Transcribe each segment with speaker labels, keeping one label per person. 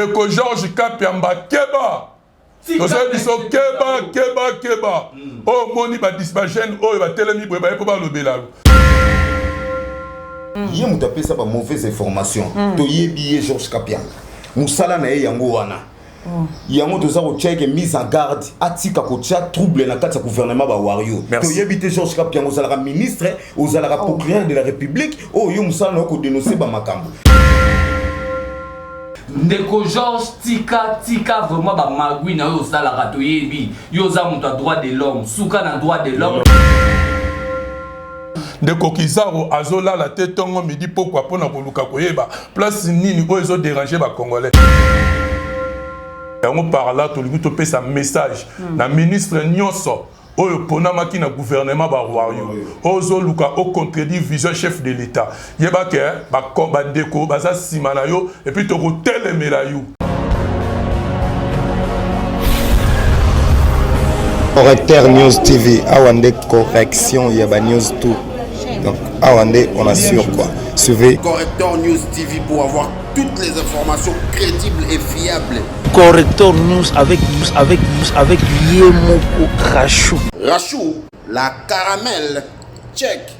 Speaker 1: Ndeko Georges Kapiamba keba! Tozoyi biso keba keba keba! Oyo omoni ba ba jeunes oyo batelemi boye baye mpo balobela yo.
Speaker 2: Ye moto apesa ba mauvaise information. Toyebi ye Georges Kapiamba. Mosala na ye yango wana. Yango toza kotia ye ke mise en garde atika kotia trouble na kati ya gouvernement ba wario. Toyebi te Georges Kapiamba ozalaka ministre, ozalaka procureur de la République, oyo yo mosala na yo ko denoncer ba makambo.
Speaker 3: Ndeko Georges tika tika vraiment ba magui na yo osalaka toyebi yo oza moto ya droit de l'homme suka na droit de l'homme.
Speaker 1: Ndeko Kizaro azo lala te tongo midi pokwa pona koluka koyeba place nini oyo ezo deranger ba congolais. Yango par là tolingi topesa message na ministre nionso oyo ponamaki na gouvernement ba royaux ozo luka o contredire vision chef de l'etat yeba ke ba ba ndeko baza sima na yo et puis toko telemela yo.
Speaker 4: Correcteur News TV, awa nde correction ya ba news tout. Donc awa nde on assure quoi. Suivez.
Speaker 5: Correcteur News TV pour avoir toutes les informations crédibles et fiables.
Speaker 6: Corrector News avec avec avec ye moko Rachou.
Speaker 5: Rachou, la caramel, check.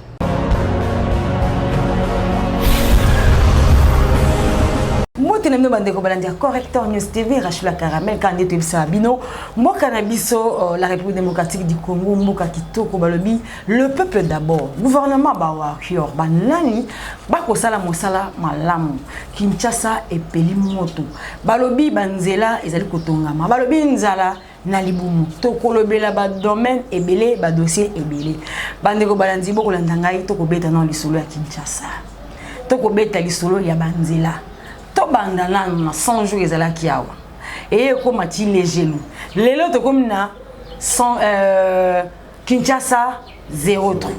Speaker 7: Mbote na bino bandeko balandi ya Corrector News TV, Rachou la caramel kaka nde toyebisaka bino mboka na biso euh, la République démocratique du Congo, mboka kitoko balobi Le peuple d'abord, gouvernement ba warrior ba nani bakosala mosala malamu. Kinshasa epeli moto. Balobi ba nzela ezali kotongama. Balobi nzala na libumu. Tokolobela ba domaine ebele, ba dossier ebele. Bandeko balandi bokolanda ngai tokobeta na lisolo ya Kinshasa. Tokobeta lisolo ya ba nzela. Tobanda nanu na 100 jours ezalaki awa. Eye ekoma ti lejelu. Lelo tokomi na 100 euh, Kinshasa zero trou.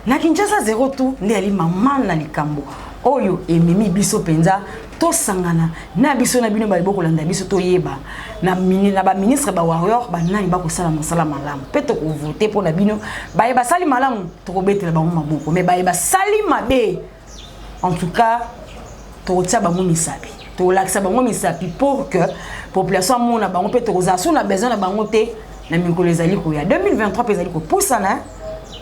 Speaker 7: Na Kinshasa zero trou nde yali mama na likambo oyo ememi biso mpenza tosangana na biso na bino baye bokolanda biso toyeba na, na baministre ba warrior banani bakosala mosala malamu mpe tokovote mpo na bino baye basali malamu tokobetela bango maboko me baye basali mabe En tout cas, tokotia bango misapi tokolakisa bango misapi pour que population amona bango mpe tokozala so na besoin na bango te na mikolo ezali koya 2023 mpe ezali kopusana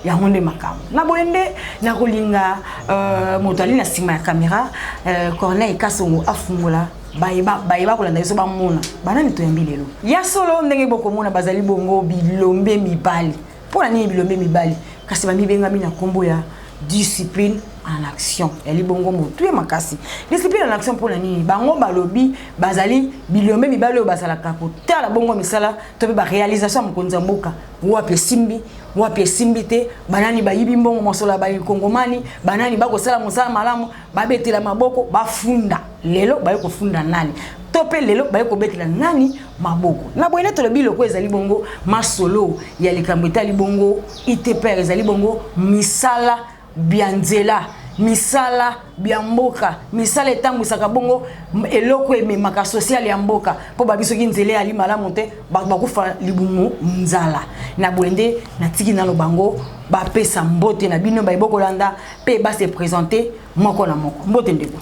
Speaker 7: yango nde makambo na boye nde nakolinga euh, moto ali na nsima ya kamera euh, corneille kasongo afungola bayeba kolanda biso bamona banani toyambi lelo ya solo ndenge bokomona bazali bongo bilombe mibali Mpo na nini bilombe mibali kasi bamibengami na nkombo ya discipline en action? Yali bongo motuya makasi. Discipline en action mpo na nini? Bango balobi bazali bilombe mibali oyo bazalaka kotala bongo misala to mpe ba réalisation ya mokonzi ya mboka, wapi esimbi wapi esimbi te, banani bayibi mbongo mosolo ya bakongomani, banani bakosala mosala malamu, babetela maboko, bafunda. Lelo baye kofunda nani? To mpe lelo baye kobetela nani maboko? Na boye nde tolobi loko ezali bongo masolo ya likambo etali bongo ITPR, ezali bongo misala bya nzela, misala bya mboka, misala etambwisaka bongo eloko ememaka social ya mboka, mpo babi soki nzela eyali malamu te bato bakufa libumu nzala. Na boye nde natiki nano bango bapesa mbote na bino baye bokolanda mpe ba se presenter moko na moko. Mbote ndeko.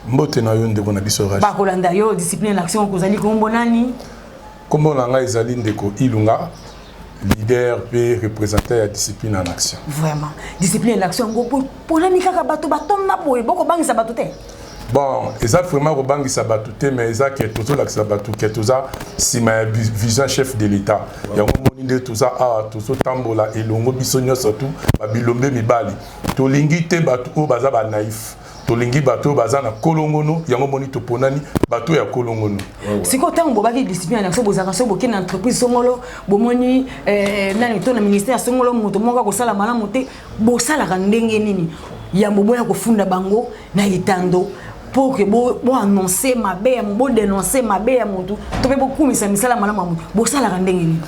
Speaker 1: Mbote na yo ndeko na biso Rachel.
Speaker 7: Bakolanda yo discipline na action kozali kombo nani?
Speaker 1: Kombo na ngai ezali ndeko Ilunga, leader pe représentant ya discipline en action.
Speaker 7: Vraiment. Discipline en action ngo ponami kaka bato batonda boye bokobangisa bato te?
Speaker 1: Bon, eza vraiment kobangisa bato te mais eza ke tozolakisa bato ke toza nsima ya vision chef de l'État. Yango moni nde toza awa tozotambola elongo biso nyonso tu babilombe mibali. Tolingi te bato oyo baza ba naïf. Tolingi bato oyo baza na kolongono, yango moni toponani bato ya kolongono.
Speaker 7: Sikoyo ntango bobaki discipline na biso bozalaka soki bokei na entreprise songolo bomoni eh, nani to na ministère ya songolo moto moko akosala malamu te, bosalaka ndenge nini yambo boya kofunda bango na etando pour que bo, bo annoncer mabe ya bo dénoncer mabe ya motu to mpe bokumisa misala malamu ya motu, bosalaka ndenge nini?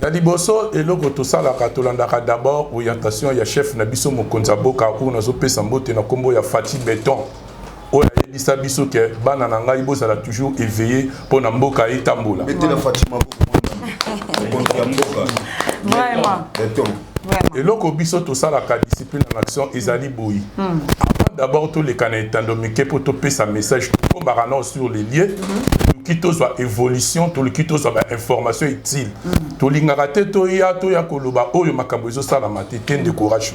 Speaker 1: Ya liboso eloko tosalaka, tolandaka d'abord orientation ya chef na biso mokonzi ya mboka oyo nazopesa mbote na kombo ya Fatshi Beton, oyo ayebisa biso ke bana na ngai bozala toujours éveillé mpo na mboka etambola.
Speaker 2: Betela Fatshi maboko mokonzi ya mboka.
Speaker 7: Vraiment.
Speaker 2: Beton.
Speaker 1: Eloko biso tosalaka discipline en action ezali boyi. Avant d'abord toleka na etando mike mpo topesa message, tokomaka nao sur les lieux. Toluki tozwa évolution, toluki tozwa bainformation utile. Tolingaka te toya toya koloba oyo makambo ezosalama te te, ndeko Rasho.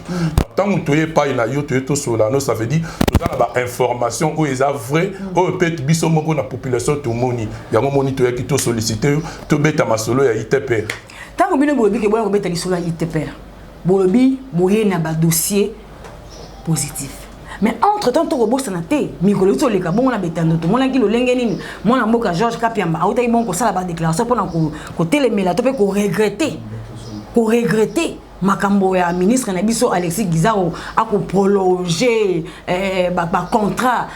Speaker 1: Ntango toye epai na yo, toye tosolola no, ça veut dire toza na bainformation oyo eza vrai, oyo mpe biso moko na population tomoni yango. Moni toyaki tosollicite yo, tobeta masolo ya ITPR.
Speaker 7: Ntango bino bolobi ke boya kobeta lisolo ya ITPR, bolobi boye na badossier positif, mais entre temps tokobosana te, mikolo euti oleka bongo na betando, tomonaki lolenge nini mwana mboka George Kapiamba autaki bongo kosala badéclaration mpona kotelemela to mpe koregretter makambo ya ministre na biso Alexis Gizaro akoprolonge bacontrat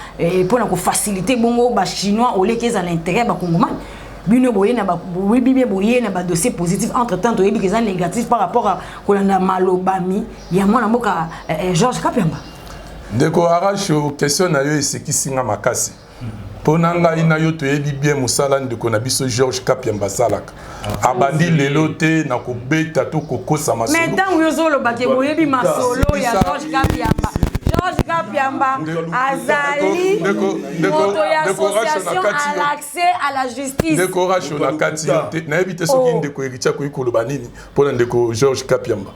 Speaker 7: mpona kofacilité bongo bachinois oleki eza na intérêt ya bakongomani. Bino boye na boyebi bien, boye na badossier positif, entre temps toyebi ke eza négatif par rapport à kolanda malobami ya mwana mboka George Kapiamba.
Speaker 1: Ndeko Arasho, question na yo esekisi nga makasi. Mpo na ngai na yo toyebi bien mosala ndeko na biso George Kapiamba asalaka. Abandi lelo te na kobeta to kokosa
Speaker 7: masolo. Mais ntango yo ozolobake boyebi masolo ya George Kapiamba, George Kapiamba azali moto ya association à l'accès à la justice.
Speaker 1: Ndeko Rasho, na kati yo te, nayebi te soki ndeko Héritier akoki koloba nini mpona ndeko George Kapiamba.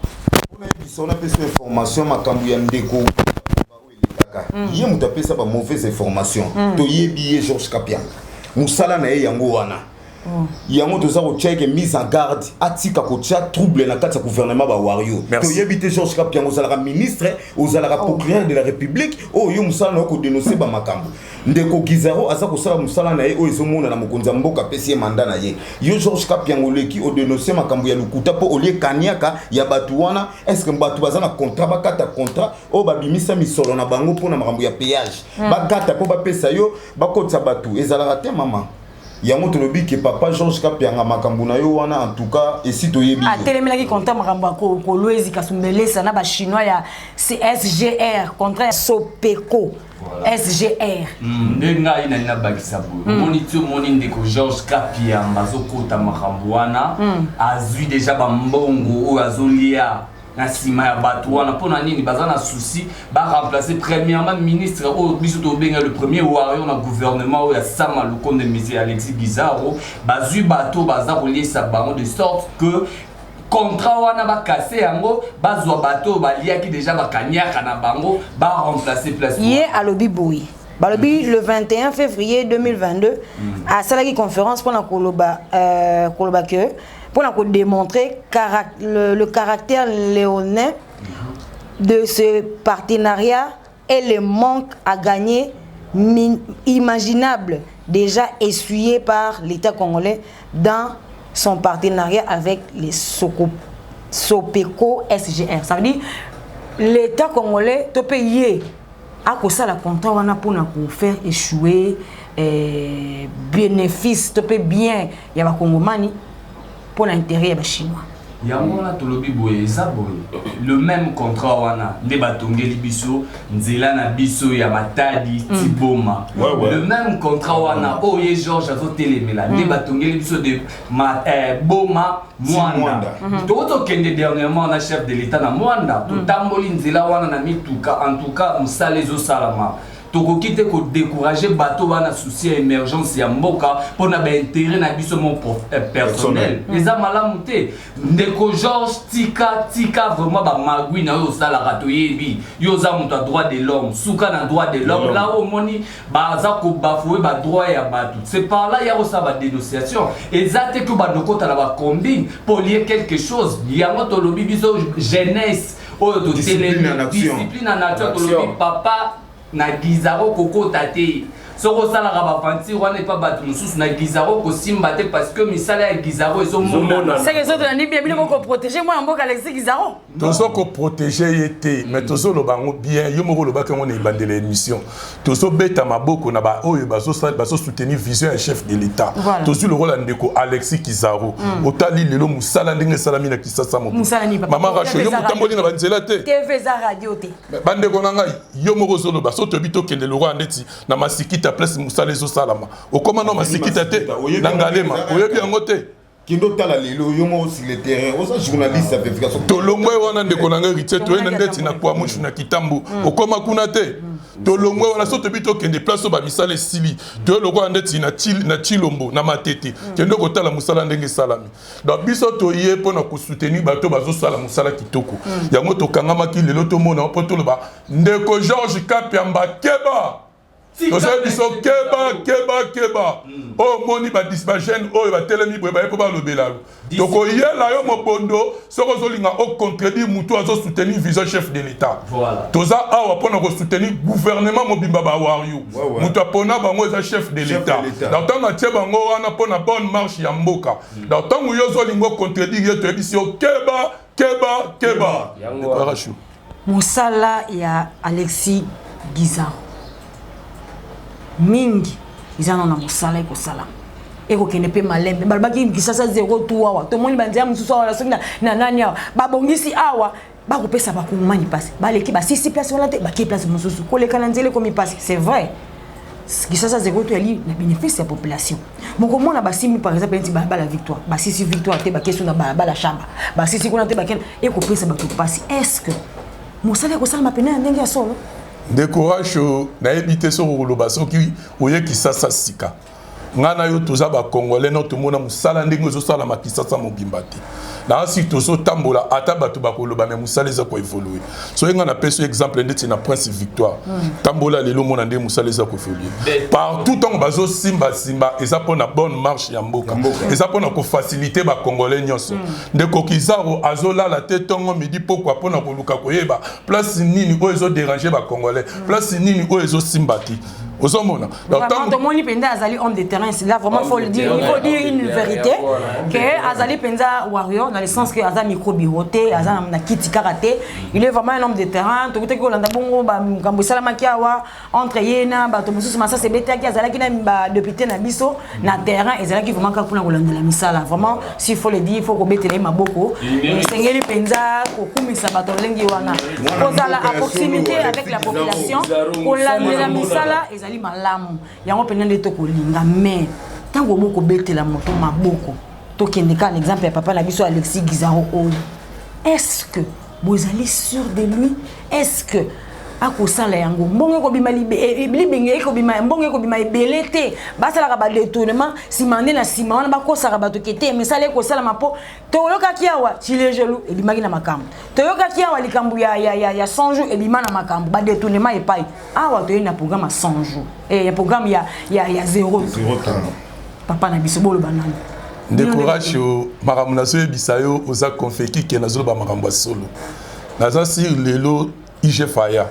Speaker 2: Mpona yebisa, napesa information, makambo ya ndeko oyo elekaka, ye moto apesa bamauvaise information. Toyebi ye George Kapianga, mosala na ye yango wana. Yango toza kotia eke mise en garde, atika kotia trouble na kati ya gouvernement bawario. Toyebi te, George Kapianga, ozalaka ministre, ozalaka procureur de la République, oyo yo mosala na yo kodénonce bamakambo. Ndeko Gizaro aza kosala mosala na ye oyo ezomonana. Mokonzi ya mboka apesi ye mandat na ye. Yo George Kapianga oleki odénonce makambo ya lokuta mpo olie kaniaka ya bato wana. Est-ce bato baza na contrat, bakata contrat oyo babimisa misolo na bango mpona makambo ya péage, bakata mpo bapesa yo, bakotisa bato? Ezalaka te, mama. Yango tolobi ke papa George Kapianga, makambo na yo wana, en tout cas esi toyebi.
Speaker 7: Atelemelaki contrat, makambo ya Kolwezi, Kasumbalesa na bachinois ya SGR, contrat ya Sopeco SGR.
Speaker 3: Nde ngai nali nabakisa boye. Omoni ti omoni ndeko George Kapiamba azokota makambo wana, azwi deja bambongo oyo azolia na nsima ya bato wana. Mpo na nini baza na souci baremplacer premièrement ministre oyo biso tobenga le premier warrior na gouvernement oyo ya Sama Lukonde, monsieur Alexis Gizaro? Bazwi bato baza koliesa bango de sorte que contrat wana bakase yango, bazwa bato oyo baliaki déjà bakaniaka na bango, baremplacer place.
Speaker 7: Ye alobi boye, balobi le 21 février 2022 asalaki conférence mpona koloba koloba ke mpona kodémontrer le caractère léonin de ce partenariat et le manque à gagner imaginable déjà essuyé par l'État congolais dans son partenariat avec les Soko, Sopeco SGR. Ça veut dire l'État congolais to payer akosala contrat wana mpona kofaire échouer bénéfice to mpe bien ya bakongomani mpona intérêt ya bachinois.
Speaker 3: Yango wana tolobi boye, eza boye: le même contrat wana nde batongeli biso nzela na biso ya Matadi ti Boma. Le même contrat wana oyo ye George azotelemela nde batongeli biso de Boma Mwanda.
Speaker 2: Mwanda.
Speaker 3: Toko tokende dernièrement na chef de l'État na Mwanda, totamboli nzela wana na mituka. En tout cas mosala ezosalama. Tokoki te kodécourage bato wana souci ya émergence ya mboka mpona baintérêt na biso mo personnel. Eza malamu te. Ndeko George, tika, tika vraiment bamagwi na oyo osalaka. Toyebi yo oza moto ya droit de l'homme, suka na droit de l'homme. La oyo omoni baza kobafouer badroit ya bato, c'est par là ya kosala badénonciation. Eza te ke bandokota na bacombine pour lier quelque chose. Yango tolobi biso jeunesse oyo totelemi, discipline en action. Tolobi papa na Gizaro kokota te. Soki osalaka bafantir wana epa bato mosusu, na Gizaro kosimba te, parce que misala ya Gizaro ezomonana.
Speaker 7: Seke ezotolandi bien, bino bokoprotege mwana mboka Alexis Gizaro?
Speaker 1: Tozo koprotege ye te, mais tozoloba yango bien. Yo moko olobaki yango na ebandela émission: tozobeta maboko na baoyo bazosoutenir vision ya chef de l'État. Tozwi lokola ndeko Alexis Kizaro. Otali lelo mosala ndenge esalami na Kisasa. Mama Racho, yo motamboli na banzela te.
Speaker 7: TV eza radio te.
Speaker 1: Bandeko na ngai, yo moko ozoloba so toyebi, tokende lokola ndeti na Masikita, place mosala ezosalama. Okóma na Masikita te, na Ngalema, oyebi yango te.
Speaker 2: Kende otala lelo yo moko sur le terrain, oza journaliste ya vérification.
Speaker 1: Tolongwe wana, ndeko na ngai Héritier, toye na ndeti na Kwamushu, na Kitambo, okóma kuna te. Tolongwe wana, so toyebi tokende place oyo bamisala esili, toye lokola ndeti na Chilombo, na Matete. Kende kotala mosala ndenge esalami. Donc biso toye mpona kosoutenir bato bazosala mosala kitoko. Yango tokangamaki lelo, tomona mpo toloba: ndeko George Kapiamba, keba! Tozoyebi biso, keba, keba, keba! Oyo omoni bajeunes oyo batelemi boye, baye mpo balobela yo. Tokoyela yo mobondo soki ozolinga ocontredire mutu azosoutenir vision chef de l'État. Toza awa mpona kosoutenir gouvernement mobimba bawario. Moto apona bango eza chef de l'État. Donc ntango atie bango wana mpona bonne marche ya mboka, donc ntango yo ozolinga ocontredire ye, toyebisi yo: keba, keba, keba!
Speaker 7: Mosala ya Alexis Gizaro mingi eza nano na mosala ekosalama, ekokende mpe malembe. Balobaki Kisasa zéro trou. Awa tomoni banzela mosusu awa, soki na nani awa babongisi awa, bakopesa bakongomani mpasi. Baleki basisi place wana te, bakie place mosusu, koleka na nzela ekomi mpasi. C'est vrai, Kisasa zéro trou yali na bénéfice ya population. Mokomona basimbi par exemple neti balabala Victoire, basisi Victoire te, bakesi na balabala Shamba, basisi kuna te, bakende, ekopesa bato mpasi. Est ce que mosala ekosalama pene ya ndenge ya solo?
Speaker 1: Ndeko Rasho, nayebi te soki okoloba soki oye Kisasa sika. Ngai na yo toza bacongolais, no tomona mosala ndenge ezosalama Kisasa mobimba te. Nasi tozotambola, ata bato bakoloba, me mosala eza koévoluer. Soki ngai napesi exemple ndeti na Prince Victoire, tambola lelo, omona ndenge mosala eza koévoluer partout. Ntango bazosimbasimba, eza mpona bonne marche ya mboka, eza mpona kofaciliter bacongolais nyonso. Ndeko Kizaro azolala te ntongo, midi, pokwa, mpona koluka koyeba place nini oyo ezodéranger bacongolais, place nini oyo ezosimba te. Ozomona.
Speaker 7: Tomoni mpenza azali homme de terrain. Là vraiment, faut le dire, il faut dire une vérité que azali mpenza warrior, dans le sens que aza micro bureau te, aza na kiti kaka te. Il est vraiment un homme de terrain. Tokutaki kolanda bongo makambo esalamaki awa entre ye na bato mosusu, masasi ebetaki, azalaki na badéputé na biso na terrain. Ezalaki vraiment kaka mpona kolandela misala. Vraiment, s'il faut le dire, il faut kobetela ye maboko. Esengeli mpenza kokumisa bato ndenge wana, kozala à proximité avec la population, kolandela misala ezali malamu. Yango mpenza nde tokolinga. Mais ntango bokobetela moto maboko, tokende kaka na exemple ya papa na biso Alexis Gizaro oyo, est ce que bozali sûr de lui? Est ce que akosala yango? Mbongo ekobima libenge, ekobima mbongo, ekobima ebele te. Basalaka badétournement nsima nde na nsima wana bakosaka bato ke te misala ekosalama. Mpo toyokaki awa Tshilejelu ebimaki na makambo, toyokaki awa likambo ya 100 jours ebima na makambo badétournement epai. Awa toyei na programme ya 100 jours, ya programme ya zéro. Papa na biso, boloba nani?
Speaker 1: Ndeko Rasho, makambo nazoyebisa yo, oza convaincu ke nazoloba makambo ya solo. Naza sûr, lelo IGF aya,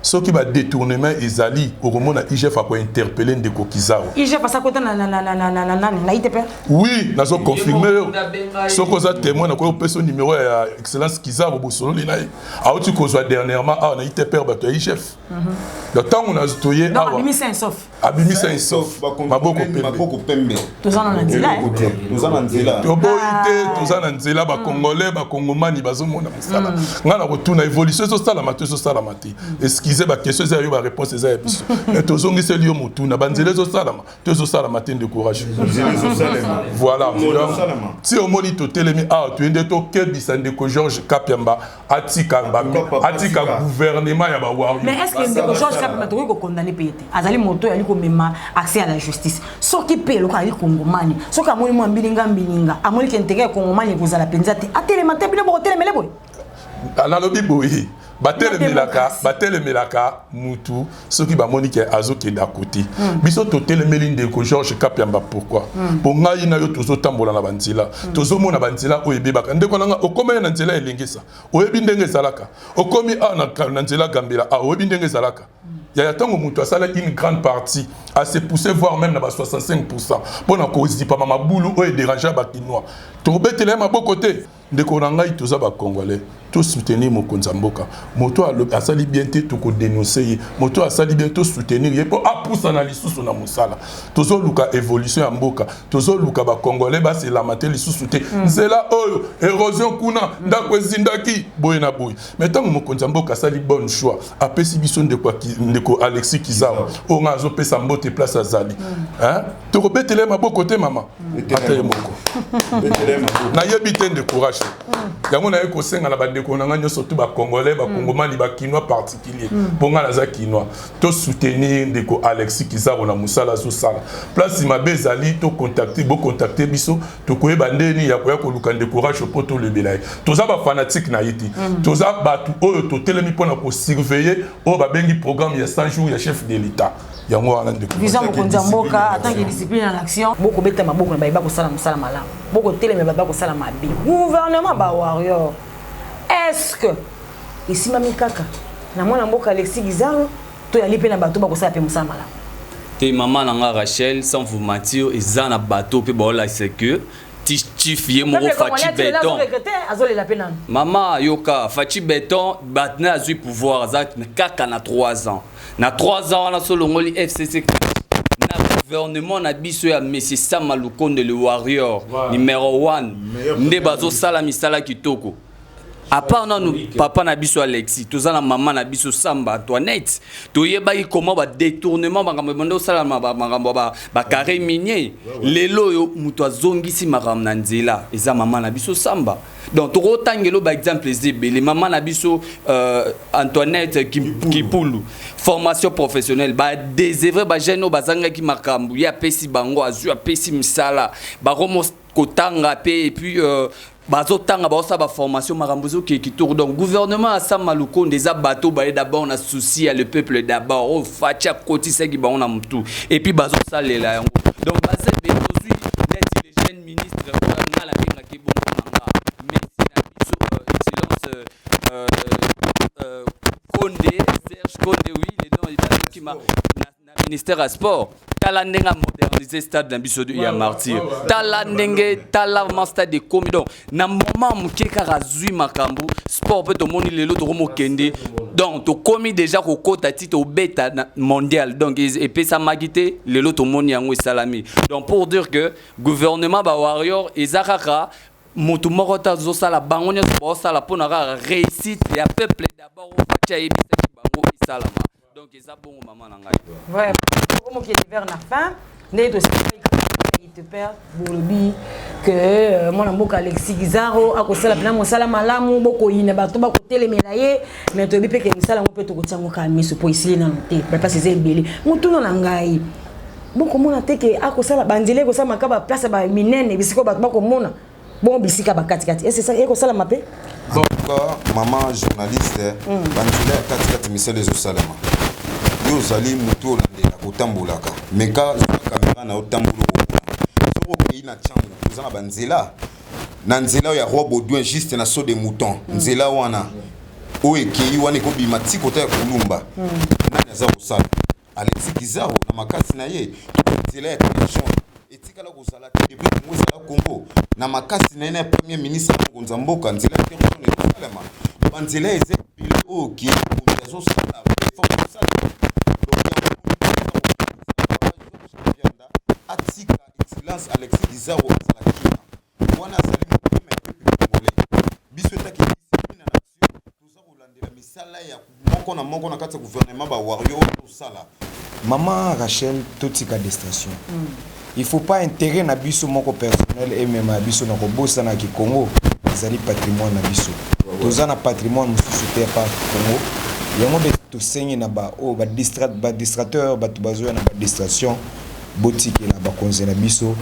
Speaker 1: soki badétournement ezali, okomona IGF akointerpeller ndeko Kizaro.
Speaker 7: IGF asakota na ITP?
Speaker 1: Oui, nazoconfirmer yo. Soki oza témoin, nakoki kopesa numéro ya excellence Kizaro, bosololi na ye. Auti kozwa dernièrement awa na ITPR bato ya IGF. Donc ntango toye awa,
Speaker 7: abimi sain sauf.
Speaker 1: Abimi sain sauf, maboko pembe.
Speaker 2: Maboko pembe.
Speaker 7: Toza na nzela.
Speaker 2: Toza na nzela.
Speaker 1: Toboyi te, toza na nzela. Bacongolais, bakongomani bazomona mosala. Ngai na kotuna, évolution ezosalama te, ezosalama te? Excuse, baquestion eza ya yo, baréponse eza ya biso. Mais tozongiseli yo motuna: banzela ezosalama to ezosalama te, ndeko Rach? Voilà, ti omoni totelemi awa, toye nde tokebisa ndeko George Kapiamba atika, atika gouvernement ya bawario.
Speaker 7: Mais est ce que ndeko George Kapiamba tokoki kocondamner mpe ye te? Azali moto oyo ali komema accès à la justice. Soki mpe eloko azali kongomani, soki amoni mwa mbilinga mbilinga, amoni ke intérêt ya kongomani ekozala mpenza te, atelema te? Bino bokotelemele boye?
Speaker 1: Nalobi boye: batelemelaka, batelemelaka mutu soki bamoni ke azokende akote. Biso totelemeli ndeko George Kapiamba. Pourquoi? Mpo ngai na yo tozotambola na banzela, tozomona banzela oyo ebebaka. Ndeko na nga, okomi na nzela Elengesa, oyebi ndenge ezalaka. Okomi awa na nzela Gambela awa, oyebi ndenge ezalaka. Yaya, ntango moto asala une grande partie, ase poussé voire même na ba 65 mpona kozipama mabulu oyo edéranger bakinois, tokobetela ye maboko te. Ndeko na ngai, toza bacongolais, tosoutenir mokonzi ya mboka. Moto asali bien te, tokodénonce ye. Moto asali bien, tosoutenir ye mpo apusana lisusu na mosala. Tozoluka évolution ya mboka, tozoluka bacongolais baselama te lisusu te. Nzela oyo, érosion kuna, ndako ezindaki boye na boye. Mais ntango mokonzi ya mboka asali bonne choix, apesi biso ndeko Alexis Kizaro oyo ngai azopesa mbote place azali, tokobetela ye maboko te, mama, ata ye moko nayebi te. Ndeko Rachel, yango naye kosenga na bandeko na ngai nyonso tu, bacongolais, bakongomani, bakinois particulier, mpo ngai naza kinois, tosoutenir ndeko Alexis Kizaro na mosala azosala. Place mabe ezali, tocontacte, bocontacte biso, tokoyeba ndeni ya koya koluka ndeko Rachel mpo tolobela ye. Toza bafanatike na ye te, toza bato oyo totelemi mpona kosurveiller oyo babengi programme ya 100 jours ya chef de l'État. Yango wana, ndeko.
Speaker 7: Vision mokonzi ya mboka en tant que discipline en action. Bokobeta maboko na bayeba kosala mosala malamu, bokotelemela bato bakosala mabe. Gouvernement bawarrior, est ce que esimami kaka na mwana mboka Alexis Gizaro to yali mpe na bato bakosala mpe mosala malamu?
Speaker 3: Te, mama na nga Rachel, sans vous mentir, eza na bato mpe baolakisa que chief ye moko Fatshi Béton.
Speaker 7: Azolela mpe nano.
Speaker 3: Mama, yoka, Fatshi Béton batna azwi pouvoir, aza kaka na 3 ans. Na 3 ans wana, so olongoli FCC na gouvernement na biso ya monsieur Sama Lukonde, le warrior numéro 1, nde bazosala misala kitoko. À part nanu papa na biso Alexis, toza na mama na biso Samba Antoinette. Toyebaki comment badétournement, makambo ebanda osalama, makambo bacarré minier. Lelo oyo moto azongisi makambo na nzela eza mama na biso Samba. Donc tokotangela baexemple eza ebele. Mama na biso Antoinette Kipulu, formation professionnelle, badésœuvré, bajeune oyo bazangaki makambo, ye apesi bango, azwi, apesi misala, bakomo kotanga mpe, et puis bazotanga, baosala baformation, makambo ezokee kitoko. Donc gouvernement ya Sama Lukonde eza bato baye d'abord na souci ya le peuple d'abord, oyo Fatshi akotisaki bango na motu, et puis bazosalela yango. Donc baza ebele. Tozwi neti le jeune ministre oyo nga nabengaki bongo na nga merci na biso, excellence Konde, Serge Konde, oui, le nom ezalaki na ministère ya sport. Tala ndenge amoderniser stade na biso ya Martyr, tala ndenge, tala vraiment stade ekomi. Donc na moment moke kaka azwi makambo sport mpe tomoni lelo tokomokende. Donc tokomi déjà kokota ti tobeta na mondial. Donc epesamaki te, lelo tomoni yango esalami. Donc pour dire que gouvernement bawarrior eza kaka motu moko te azosala, bango nyonso baosala mpona kaka réussite ya peuple d'abord oyo Fatshi ayebisaki bango esalama. Donc eza bongo, mama na ngai.
Speaker 7: Vraiment, tokomokende vers la fin. Ndenge tosilite père bolobi que mwana mboka Alexis Gizaro akosala mpena mosala malamu, bokoyina bato bakotelemela ye, mais toyebi mpe ke mosala yango mpe tokotia yango kaka miso mpo esili nano te, baplace eza ebele. Motuna na ngai, bokomona te ke akosala banzela ekosala maka baplace ya minene, bisika bato bakomona bongo, bisika bakatikati ekosalama mpe?
Speaker 2: En tout cas, mama journaliste, banzela ya katikati, misala ezosalema. Yo ozali motu olandela, kotambolaka, meka zwa kamera na yo, tambola, okokuna. Soki okei na ntango toza na banzela, na nzela oyo ya Roi Baudouin, juste na saut de mouton, nzela wana oyo ekei wana ekobima ti kota ya Kulumba, nani aza kosala? Alexis Gizaro na makasi na ye. Nzela ya Terre Jaune etikala kozala te depuis Kongo ezala Kongo, na makasi na ye na premier ministre mokonzi ya mboka, nzela ya Terre Jaune ekosalema. Banzela eza ebele oyo ke mokonzi azosala effort kosalema. Donc yango atika excellence Alexis Gizaro azala kimia wana, azali motema ya peuple congolais. Biso etaki discipline na action, toza kolandela misala ya moko na moko na kati ya gouvernement bawarrior oyo tosala.
Speaker 4: Mama Rachel, totika distraction. Il faut pas intérêt na biso moko personnel emema biso na kobosanaki Congo ezali patrimoine na biso. Toza na patrimoine mosusu te par Congo. Yango nde tosengi na baoyo badistracteur, bato bazoya na badistraction, botikela bakonzi na biso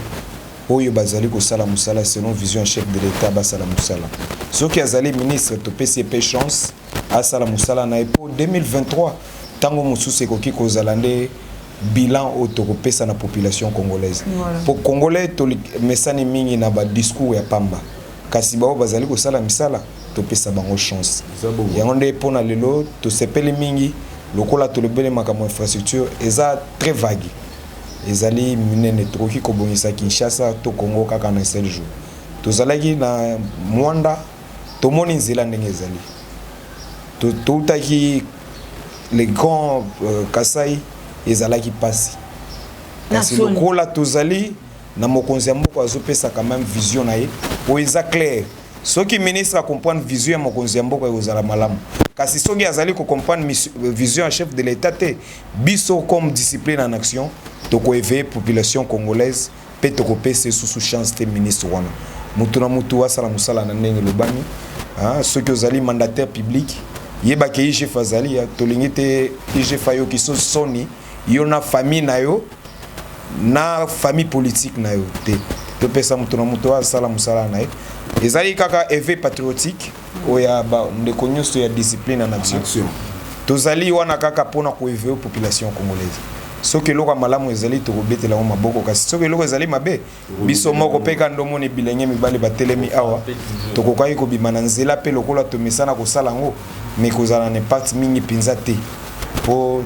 Speaker 4: oyo bazali kosala mosala selon vision ya chef de l'État, basala mosala. Soki azali ministre, topesi ye mpe chance asala mosala na ye mpo 2023 ntango mosusu ekoki kozala nde bilan oyo tokopesa na population congolaise. Po congolais tomesani mingi na badiscours ya pamba, kasi bao bazali kosala misala, topesa bango chance. Yango nde mpona lelo tosepeli mingi. Lokola tolobeli makambo infrastructure, eza très vague, ezali minene. Tokoki kobongisa Kinshasa to Congo kaka na seul jour. Tozalaki na Mwanda, tomoni nzela ndenge ezali. Toutaki le grand Kasai, ezalaki pasi. Kasi lokola tozali na mokonzi ya mboka azopesa quand même vision na ye oyo eza claire. Soki ministre acomprendre vision ya mokonzi ya mboka, ekozala malamu. Kasi soki azali kocomprendre vision ya chef de l'État te, biso comme Discipline en action tokoéveiller population congolaise mpe tokopesa esusu chance te ministre wana. Mutu na mutu asala mosala na ndenge elobami. Soki ozali mandataire public, yebake IGF azali. Tolingi te IGF ayoki so soni yo na famille na yo, na famille politique na yo te. Topesa moto na moto asala mosala na ye. Ezali kaka éveil patriotique oyo ya bandeko nyonso ya Discipline en action. Tozali wana kaka mpona koéveiller population congolaise. Soki eloko ya malamu ezali, tokobetela yango maboko. Kasi soki eloko ezali mabe, biso moko mpe ka ndomoni bilenge mibali batelemi awa, tokokaki kobima na nzela mpe lokola tomesana kosala yango, mais kozala na impact mingi mpenza te, mpo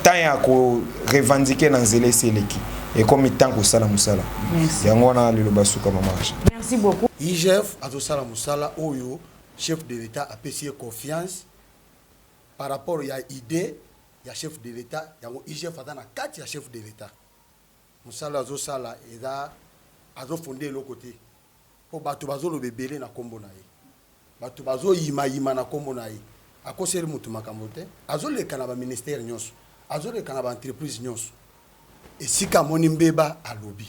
Speaker 4: temps ya korevendiquer na nzela esi eleki. Ekomi temps kosala mosala. Yango wana liloba suka, mama.
Speaker 7: Merci beaucoup.
Speaker 5: IGF azosala mosala oyo chef de l'État apesi ye confiance par rapport ya idée ya chef de l'État. Yango IGF aza na kati ya chef de l'État. Mosala azosala eza azofonde eloko te, mpo bato bazoloba ebele na nkombo na ye, bato bazoyimayima na nkombo na ye. Akoseli motu makambo te. Azoleka na baministère nyonso, azoleka na baentreprise nyonso. Esika amoni mbeba, alobi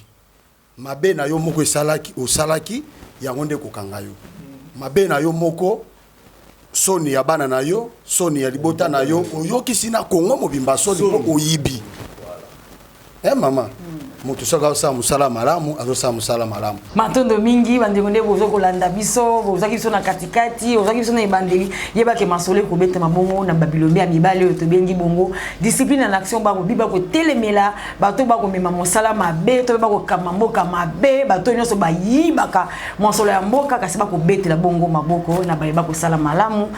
Speaker 5: mabe na yo moko esalaki, osalaki yango nde kokanga yo mabe na yo moko, soni ya bana na yo, soni ya libota na yo, oyokisi na Kongo mobimba soni mpo oyibi. Mama, moto soki azosala mosala malamu, azosala mosala malamu.
Speaker 7: Matondo mingi, bandeko nde boza kolanda biso. Bozwaki biso na katikati, ozwaki biso na ebandeli, yebake masolo ekobetama bongo na babilombe ya mibale oyo tobengi bongo Discipline en action. Bakobi bakotelemela bato bakomema mosala mabe to mpe bakokamba mboka mabe, bato nyonso bayibaka mosolo ya mboka. Kasi bakobetela bongo maboko na baye bakosala malamu,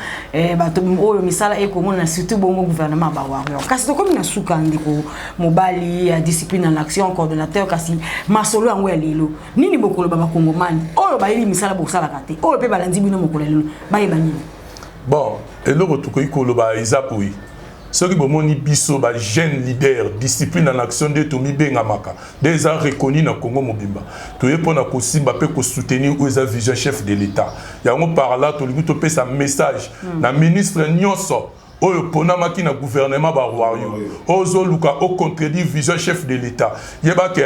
Speaker 7: bato oyo misala ekomona, surtout bongo gouvernement bawarrior. Kasi tokomi na suka, ndeko mobali ya Discipline en action, coordonnateur. Kasi masolo yango ya lelo, nini bokoloba bakongomani oyo bayebi misala bosalaka te, oyo mpe balandi bino mokolo ya lelo, bayeba nini?
Speaker 1: Bon, eloko tokoki koloba eza boye: soki bomoni biso bajeune leader Discipline en action nde tomibengamaka, nde eza reconnu na Congo mobimba, toye mpona kosimba mpe kosoutenir oyo eza vision chef de l'État. Yango par là tolingi topesa message na ministre nyonso oyo ponamaki na gouvernement bawarrior, oyo ozoluka ocontredire vision chef de l'État, yebake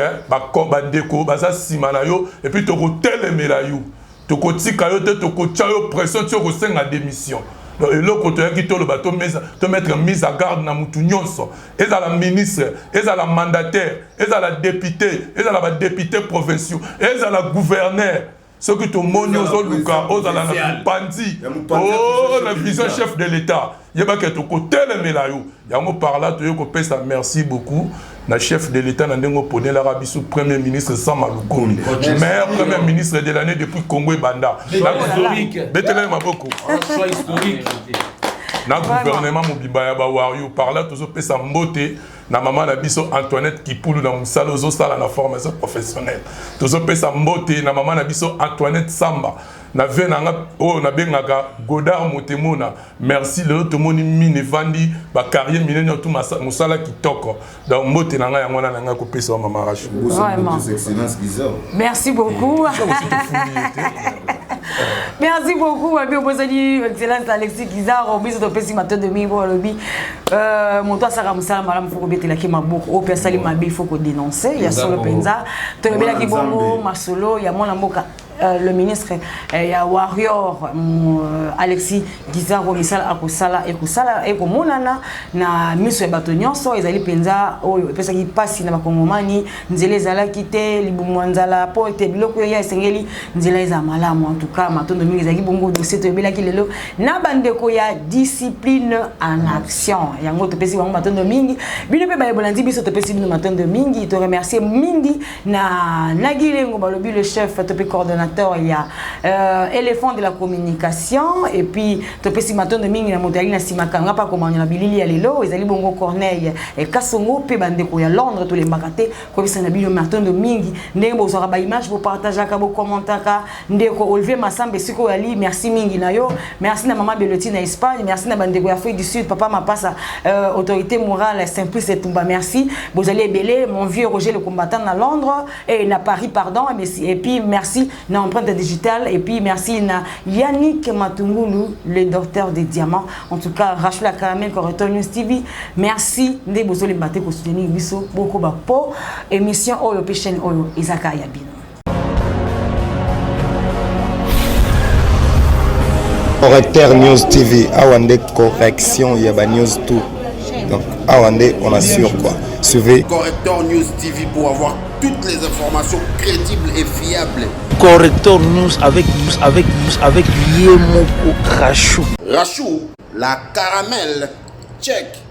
Speaker 1: bandeko baza nsima na yo et puis tokotelemela yo, tokotika yo te, tokotia yo pression ti okosenga démission. Donc eloko toyaki toloba, tomettre mise à garde na mutu nyonso, ezala ministre, ezala mandataire, ezala député, ezala badéputé provinciaux, ezala gouverneur, soki tomoni ozoluka ozala na mopanzi o na vision chef de l'État, yebaki tokotelemela yo. Yango par là toye kopesa merci beaucoup na chef de l'État na ndenge oponelaka biso premier ministre Sama Lukonde, meilleur premier ministre de l'année depuis Congo ebanda. Betela maboko na gouvernement mobimba ya bawarrior. Par là tozopesa mbote na mama na biso Antoinette Kipulu na mosala ozosala na formation professionnelle. Tozopesa mbote na mama na biso Antoinette Samba, na vie na nga oyo nabengaka Godard Motemona. Merci. Lelo tomoni mine evandi, bacarrière minene, tu mosala kitoko. Donc mbote na ngai yango wana na ngai kopesa wa mama Racho.
Speaker 7: Merci beaucoup, merci beaucoup. Babi obosani excellence Alexis Gizaro. Biso topesi matondo mingi mpo balobi moto asalaka mosala malamu, faut kobetelaki maboko. Oyo mpe asali mabe, faut kodénoncer. Ya solo mpenza, tolobelaki bongo masolo ya mwana mboka, le ministre ya warrior, Alexis Gizaro. Misala akosala, ekosala, ekomonana na miso ya bato nyonso. Ezali mpenza oyo epesaki mpasi na bakongomani, nzela ezalaki te, libumu ya nzala, mpo ete biloko oyo ya esengeli nzela eza malamu. En tout cas, matondo mingi. Ezalaki bongo dossier toyebelaki lelo na bandeko ya Discipline en action. Yango topesi bango matondo mingi. Bino mpe bayebolandi biso, topesi bino matondo mingi. Toremercier mingi na Nagilengo, balobi le chef to mpe coordonnateur. coordonnateur ya euh, éléphant de la communication. Et puis topesi matondo mingi na moto ali na nsima kanga mpe akomanya na bilili ya lelo ezali bongo Corneille eh, Kasongo mpe bandeko ya Londres tolembaka te koyebisa na bino matondo mingi ndenge bozwaka baimage bopartageaka bokommentaka. Ndeko Olivier Masamba esika oyo ali, merci mingi na yo. Merci na mama Beloti na Espagne, merci na bandeko ya Afrique du Sud, papa Mapasa, autorité morale Simplice Etumba, merci. Bozali ebele, mon vieux Roger le combattant na Londres et na Paris pardon, et puis merci na empreinte digitale, et puis merci na Yannick Matungulu le docteur des diamants. En tout cas Rachel la Caramel, Corrector News TV, merci nde bozoli mbate ko soutenir biso boko ba po émission oyo pe chaîne oyo ezaka ya bino.
Speaker 8: Correcteur News TV, awa nde correction ya ba news tout. Donc awa nde on assure quoi. Suivez
Speaker 9: Correcteur News TV pour avoir toutes les informations crédibles et fiables.
Speaker 6: Correcteur News avec ye moko Rachou.
Speaker 9: Rachou, la caramel, check.